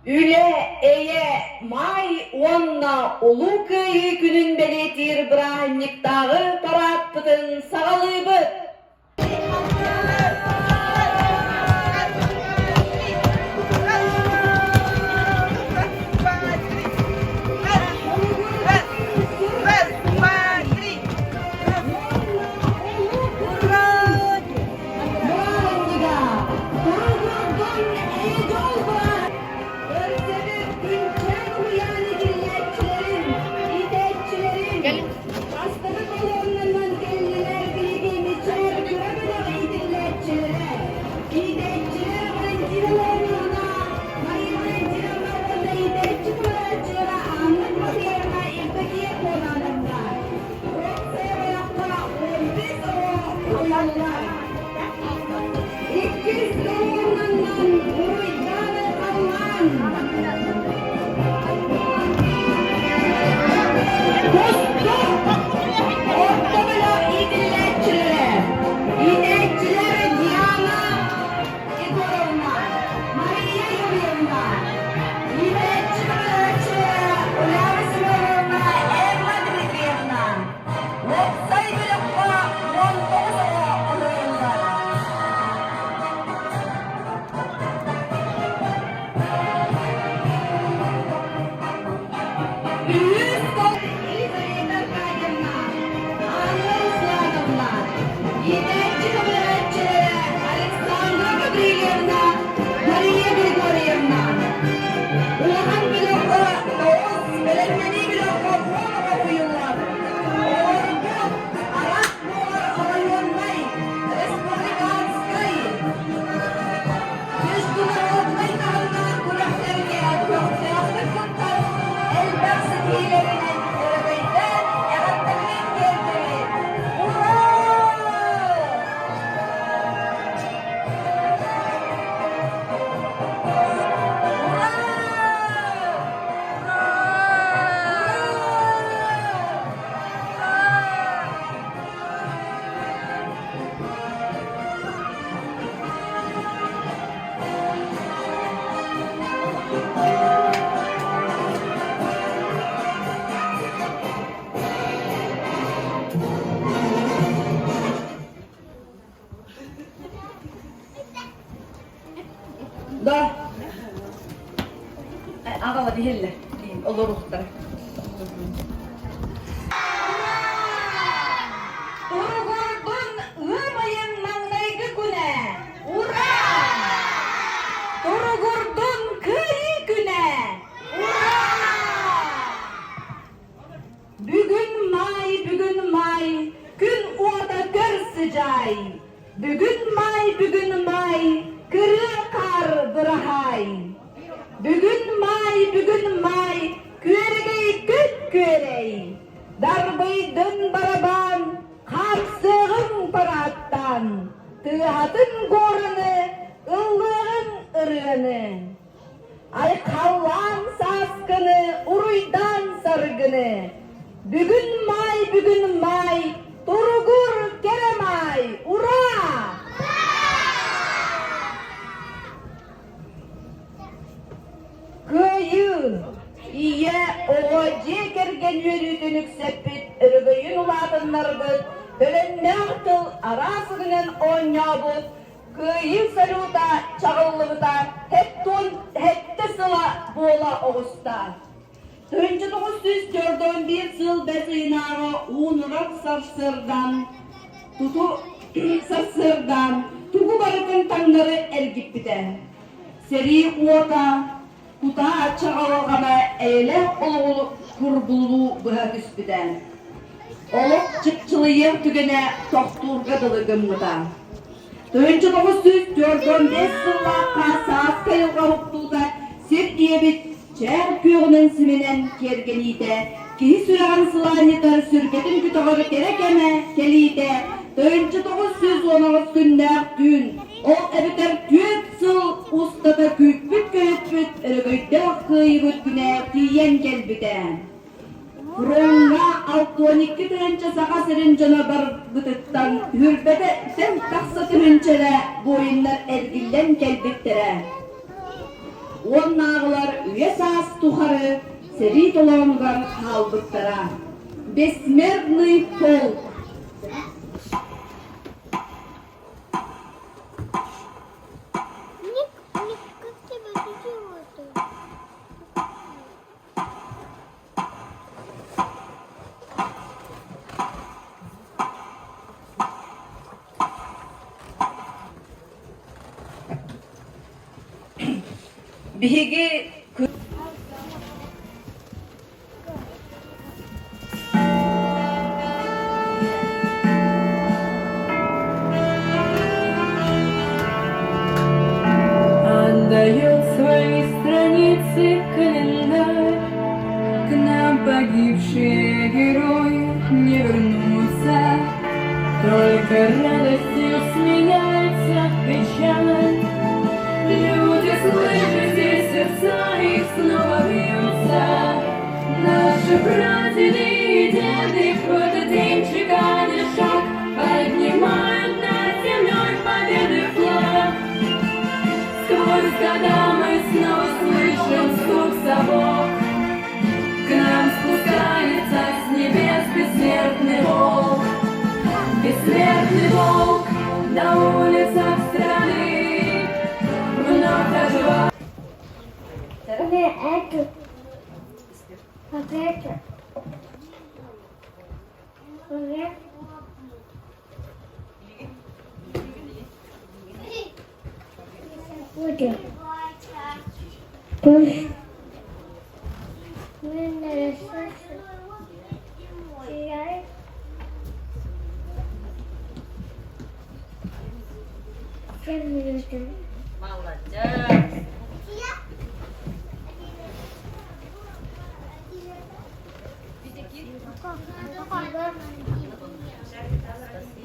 Үлэ, эйэ, маай уонна Улуу Кыайыы күнүн бэлиэтиир бырааһынньыктааҕы параадпытын саҕалыыбыт! Бырааһынньыга туругурдун эйэ-дьол Өрсөбүт күнчээн уһуйаан иитиллээччилэрин, иитээччилэрин, бастакы колоннанан кэллилэр биһиги Мичээр кыра бөлөх иитиллээччилэрэ, иитээччилэр Валентина Леонидовна, Мария Валентиновна уонна иитээччи көмөлөөччүлэрэ Анна Тимофеевна, Евдокия Кононовна. Уопсай бөлөххө 15 оҕо уһуйаллар. Иккис колоннанан Уруйдааны халлаан. Кустук орто бөлөх иитиллээччилэрэ, иитээччилэр Диана Егоровна, Мария Юрьевна, иитээччи көмөлөһөөччүлэрэ Уляна Семеновна, Эмма Дмитриевна. Уопсай бөлөххө 19 оҕо уһуйуллар. Үһүс Елизавета Аркадьевна, Анна Руслановна, иитээччи көмөлөһөөччүлэрэ Александра Гаврильевна, Мария Григорьевна. Улахан бөлөххө тоҕус, бэлэмнэнии бөлөххө уон оҕо уһуйуллар. Оҕолорбут араас буолар оройуоннай, республиканскай, Международнай таһымнаах күрэхтэргэ көхтөөхтүк кыттан, элбэх ситиһиилэринэн өрөгөйдөөн эҕэрдэбитин тиэрдэбит! Ура! Ура! Да. Аҕала биһиллэ. Олоруохтара. Туругурдун ыам ыйын маҥнайгы күнэ! Ура! Туругурдун Кыайыы күнэ! Ура! Бүгүн маай, бүгүн маай, күн уота көр сыдьаай! Бүгүн маай, бүгүн маай, кырыа хаар быраһаай! Бүгүн маай, бүгүн маай, күөрэгэй күт күөрэй! Дарбыйдын барабаан, хаамсыаҕыҥ парааттаан, тыаһатын гуораны, ыллыаҕыҥ ырыаны. Айхаллаан сааскыны, уруйдаан саргыны. Бүгүн маай, бүгүн маай, туругур кэрэ маай, ура! Кыайыы! Ийэ, оҕо, дьиэ кэргэн үөрүүтүн үксэппит, өрөгөйүн улаатыннарбыт, төлөннөөх тыл араас үгүнэн оонньообут Кыайыы салюта чаҕыллыбыта 77 сыла буола оҕуста. 1941 сыл бэс ыйынааҕы уунурах сарсыардан туту сарсыардаан тугу барытын таҥнары эргиппитэ. Сэрии уота Кутаа чаҕылҕана эйэлээх олоҕу курбуулуу быһа түспүтэ. Олох чыпчылыйыах түгэнэ тохтуурга дылы гыммыта. 1945 сыллаахха сааскы айылҕа уһуктуута сир ийэбит чээл күөҕүнэн симэнэн киэргэниитэ, киһи сүрэҕин сылаанньытар сүргэтин көтөҕөр кэрэ кэмэ кэлиитэ 1918 күннээх түүн Ол эбэтэр түөрт сыл устата күүппүт-көһүппүт өрөгөйдөөх кыайыыбыт күнэ тиийэн кэлбитэ. Фроҥҥа 62 тыһыынча Саха сирин дьоно барбытыттан үрбэтэ сэн тахса тыһыынча эрэ буойуннар эргиллэн кэлбиттэрэ. Уоннааҕылар үйэ саас тухары сэрии толоонугар хаалбыттара. Бессмертный полк. Биһиги Отдает свои страницы календарь, К нам погибшие герои не вернутся, Только радостью сменяется печаль. Люди, слышите, сердца их снова бьются. Наши прадеды и деды в этот день чеканя шаг Поднимают над землей победы флаг. Сквозь года мы снова слышим стук сапог. К нам спускается с небес бессмертный волк. Бессмертный волк на улицах страны вновь оживает. Это, вот это. Вот. Будет. Пусть. Мы нарисуем. Молодец!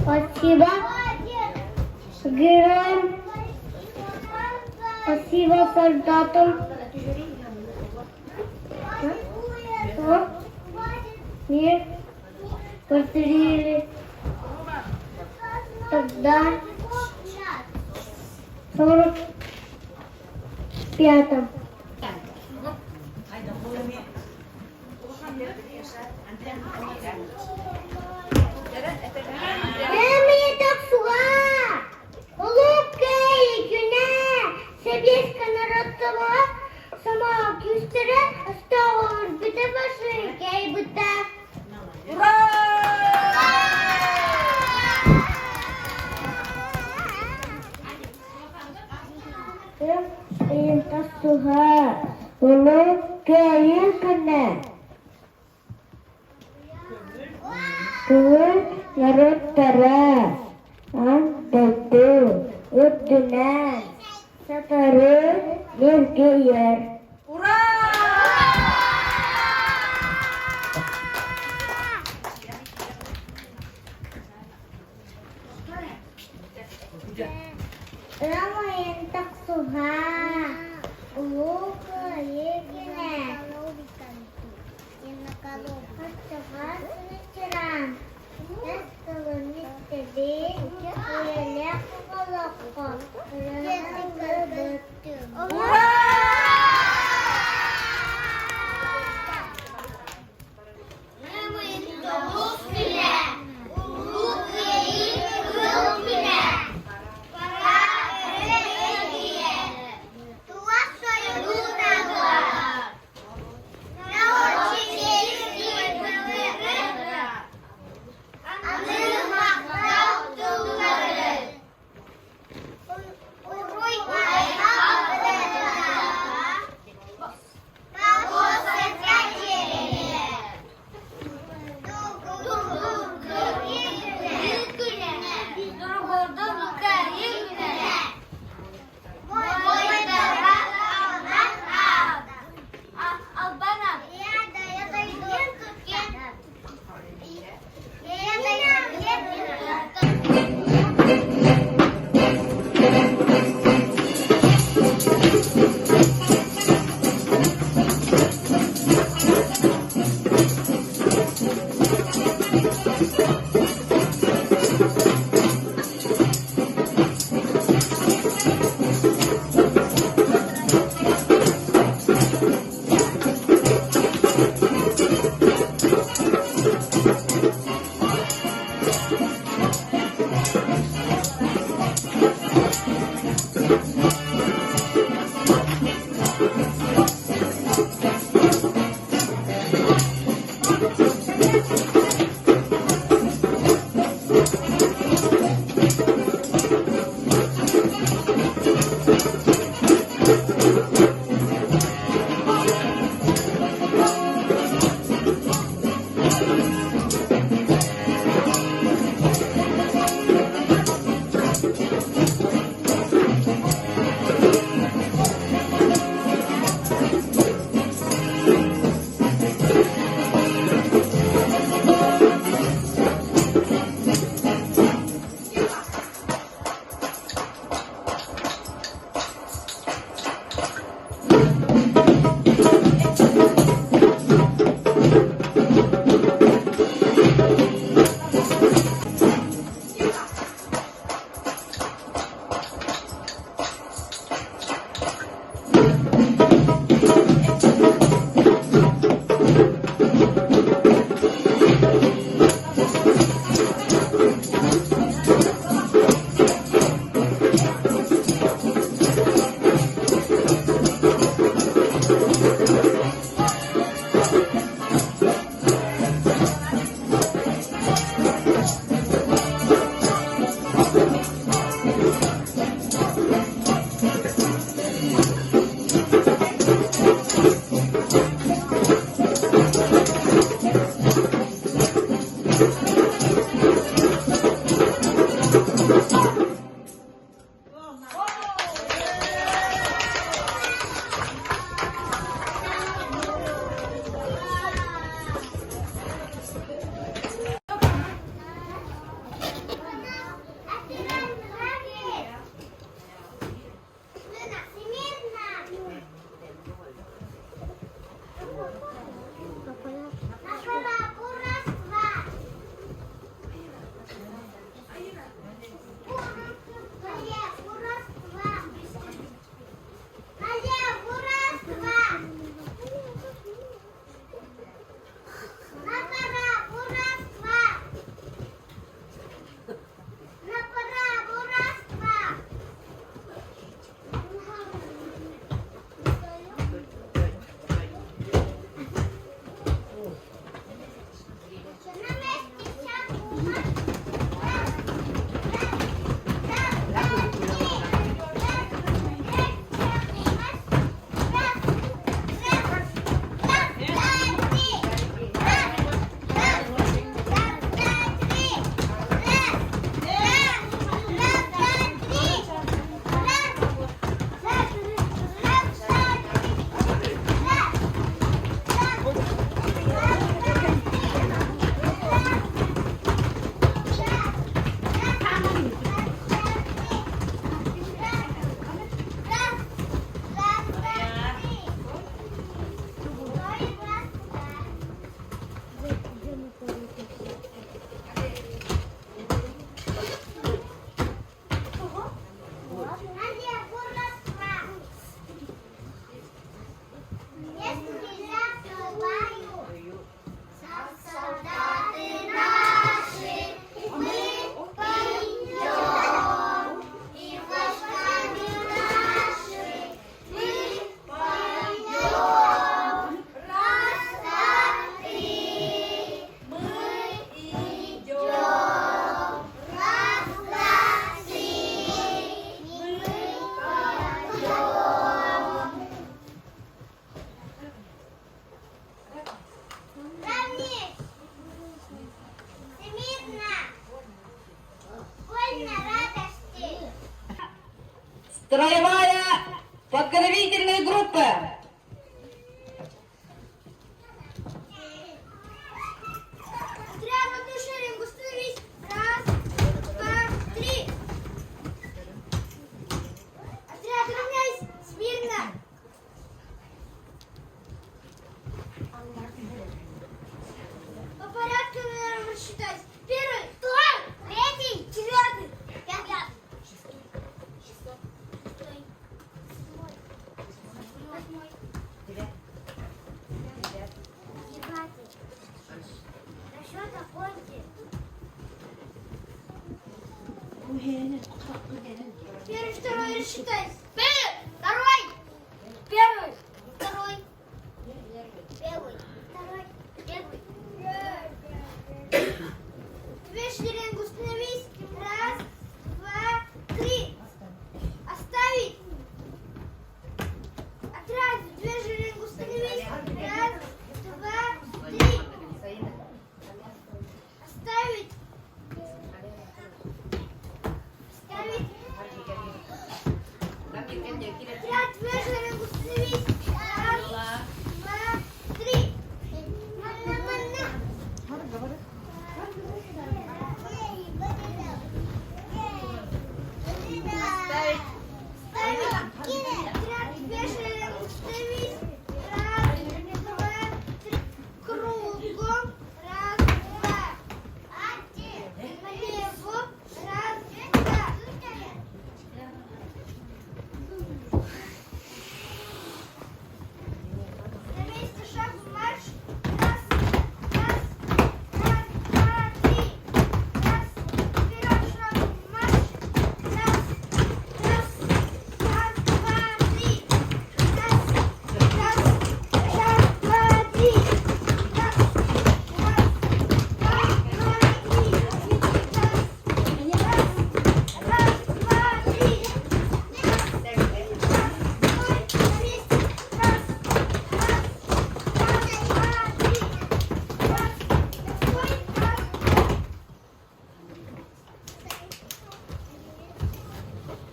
Спасибо героям, спасибо солдатам. Что мне подарили тогда в 45-м. Улуу Кыайыы күнэ Сэбиэскэй норуоттара сомоҕо күүстэрэ өстөөҕү башыргайбыта. Ыам ыйын тахсыһа Улуу Кыайыы күнэ Көҥүл норуоттара аан дойду үрдүнэн сотору ньиргийэр. Ыам ыйын тахсыһа Улуу Кыайыы күнэ Улуу Кыайыы кыһыл күнэ! Тула сойуутаҕа Строевая подготовительная группа. Отряд в одну шеренгу становись. Раз, два, три. Отряд равняйсь. Смирно. По порядку наверное, рассчитать. Первый, второй, третий, четвертый, пятый, шестой, шестой, седьмой, восьмой, девятый. Расчет окончен. Первый, второй, рассчитайся. Первый, второй, первый. Первый, второй, первый, второй, первый. Две шеренгу становись. Раз, два, три. Оставить. Отряд, две шеренгу становись. Раз, два, три. Оставить. Оставить. Отряд, две шеренгу становись. Раз, два, три. Манна, манна. Раз, два, три. Кругом. Раз, два. Налево. Раз, два. На месте шаг марш. Раз, раз, раз, два, три. Раз, вперед шаг марш. Раз, раз, раз, два, три. Раз, раз, раз, два, три. Раз, раз, раз, два, три. Раз, раз, раз, два, три. Раз, стой, на месте. Раз, раз, раз, два, три. Раз, стой, раз, два.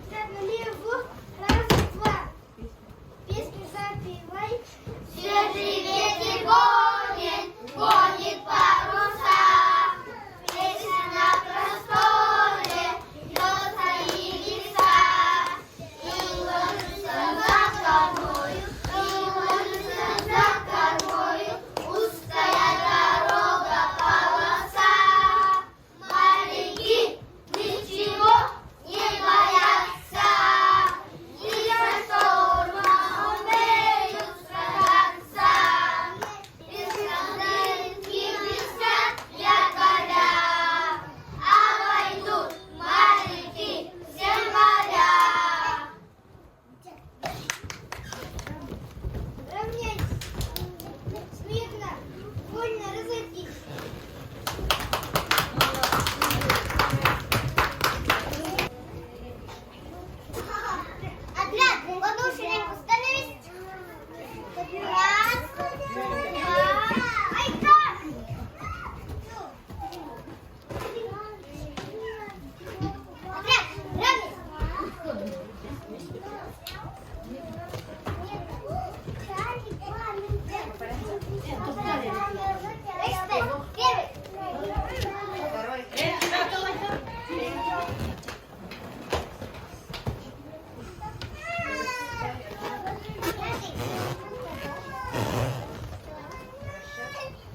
Отряд налево. Раз, два. Песню запевай. Свежий ветер гонит, гонит паруса. Песня на просторе льется и леса. И ложится за кормою, и ложится за кормою узкая дорога полоса. Моряки ничего не боятся, ни со штормом умеют сражаться. И рынки блестят якоря, а пойдут моряки все моря. Равняйсь. Смирно, вольно разойтись. Отряд, в одну шеренгу становись. Раз, два, айда! Отряд, равняйсь. Первый. Второй.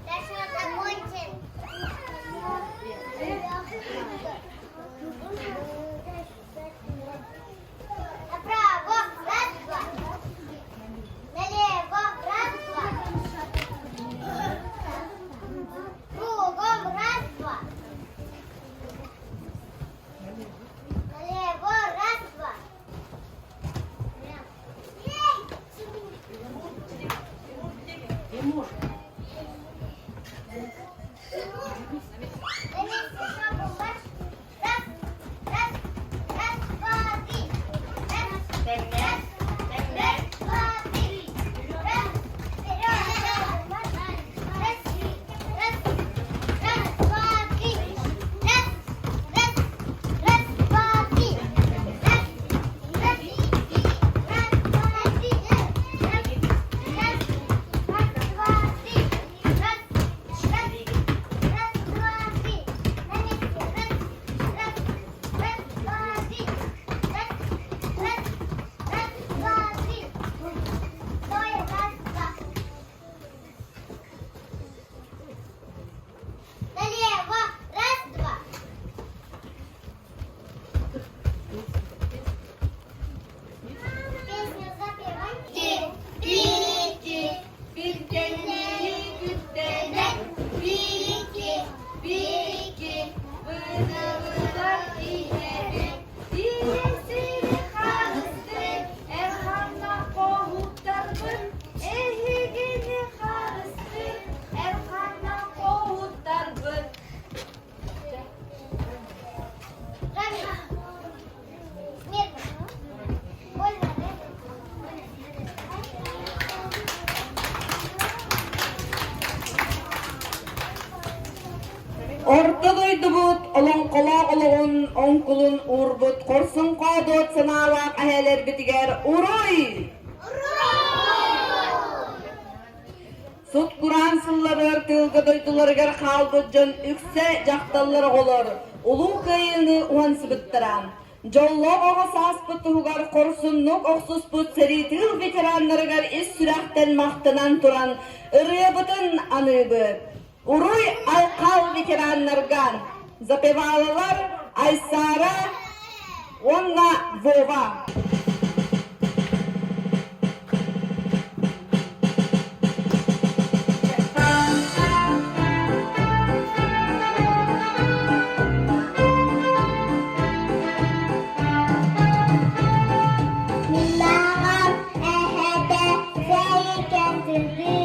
Дальше закончим. Направо, раз, два. Налево, раз, два. Кругом, раз, два. Налево, раз, два. Эй! Тимур. На месте шагом марш. Раз, раз, раз, два, три. Раз, раз, раз, два, три. Раз, вперед, шагом марш. Раз, раз, раз, два, три. Раз, раз, раз, два, три. Раз, раз, раз, два, три. Раз, раз, раз, два, три. Орто дойдубут олоҥхолоох олоҕун оҥкулун уурбут хорсун хоодуот санаалаах эһээлэрбитигэр уруй! Сут-кураан сылларыгар тыылга дойдуларыгар хаалбыт дьон үксэ дьахталлар оҕолор Улуу Кыайыыны уһансыбыттара. Дьоллоох оҕо сааспыт туһугар хорсуннук охсуспут сэрии тыыл ветераннарыгар ис сүрэхтэн махтанан туран ырыабытын аныыбыт. Уруй айхал ветераннарга запевалалар Айсара уонна Вова. Мин аҕам эһэтэ Сэйикэн Сүргү.